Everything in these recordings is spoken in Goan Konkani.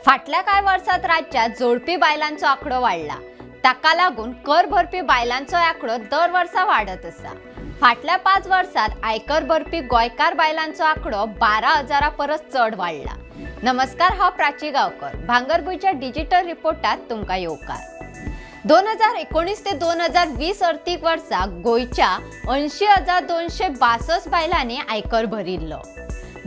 फाटल्या कांय वर्सात राज्यात जोडपी बायलांचो आंकडो वाडला। ताका लागून कर भरपी बायलांचो आंकडो दर वर्सा वाडत आसा। फाटल्या 5 वर्सात आयकर भरपी गोंयकार बायलांचो आंकडो 12,000 परस चड वाडला। नमस्कार, हांव प्राची गांवकर, भांगरभूंयच्या डिजिटल रिपोर्टात तुमकां येवकार। 2019 ते 2020 अर्थीक वर्सा गोंयच्या 80,262 बायलांनी आयकर भरिल्लो।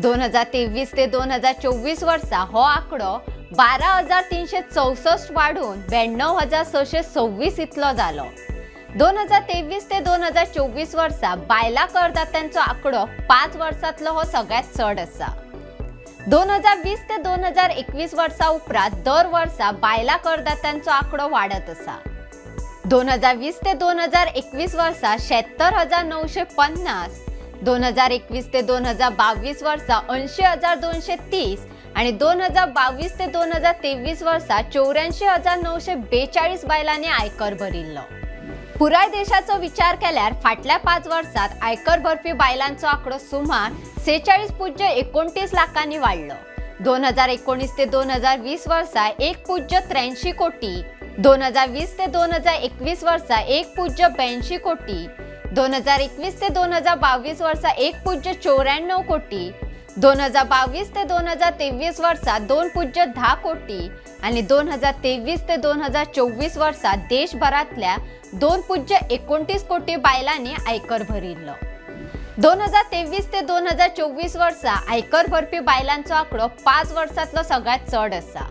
2023 ते 2024 वर्सा हो आंकडो 12,364 वाडून 92,626 इतलो जालो। 2023 ते 2024 वर्सा बायलां करदात्यांचो आंकडो 5 वर्सांतलो हो सगळ्यांत चड आसा। 2020 ते 2021 वर्सा उपरांत दर वर्सा बायलां करदात्यांचो आंकडो वाडत आसा। 2020 ते 2021 वर्सा 76,950, 2021 ते 2022 वर्सा 80,230 आणि 2022 ते 2023 वर्सा 84,942 बायलांनी आयकर भरिल्लो। पुराय देशाचो विचार केल्यार फाटल्या 5 वर्सात आयकर भरपी बायलांचो आंकडो सुमार 46.29 लाखांनी वाडलो। 2019 ते 2020 वर्सा 1.83 कोटी, 2020 ते 2021 वर्सा 1.82 कोटी, 2021 ते 2022 वर्सा 1.94 कोटी, 2022 ते 2023 वर्सा 2.10 कोटी आणि 2023 ते 2024 वर्सा देशभरातल्या 2.29 कोटी बायलांनी आयकर भरिल्लो। 2023 ते 2024 वर्सा आयकर भरपी बायलांचो आंकडो 5 वर्सांतलो सगळ्यांत चड आसा।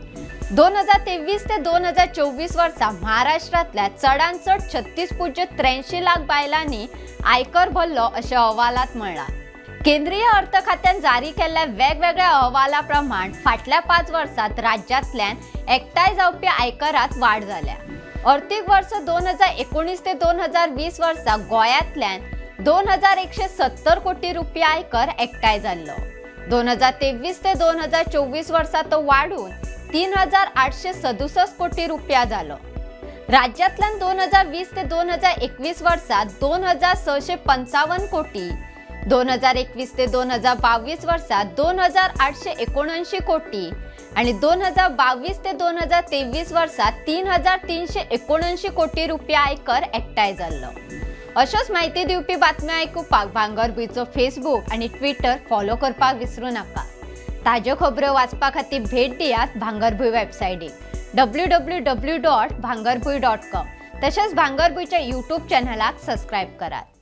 2023 ते 2024 वर्सा महाराष्ट्रांतल्या चडांत चड 36.83 लाख बायलांनी आयकर भरलो अशें अहवालांत म्हणलां। केंद्रीय अर्थ खात्यान जारी केल्ल्या वेगवेगळ्या अहवाला प्रमाण फाटल्या 5 वर्सात राज्यांतल्यान एकठांय जावपी आयकरात वाड जाल्या। अर्थीक वर्स 2019 ते 2020 वर्सा गोंयांतल्यान 2,170 कोटी रुपया आयकर एकठांय जाल्लो। 2023 ते 2024 वर्सा तो वाडून 3,867 कोटी रुपया जालो। राज्यांतल्यान 2020 ते 2021 वर्सा 2,655 कोटी, 2021 ते 2022 वर्सा 2,879 कोटी आणि 2022 ते 2023 वर्सा 3,379 कोटी रुपया आयकर एकठांय जाल्लो। अश्योच म्हायती दिवपी बातम्यो आयकुपाक भांगरभूंयचो फेसबूक आनी ट्विटर फॉलो करपाक विसरूं नाका। ताज्यो खबरो वाचपा खातीर भेट दियात भांगरभूंय वेबसायटीक www.bhangarbhuy.com तशेंच भांगरभूंयच्या यूट्यूब चॅनलाक सबस्क्रायब करात।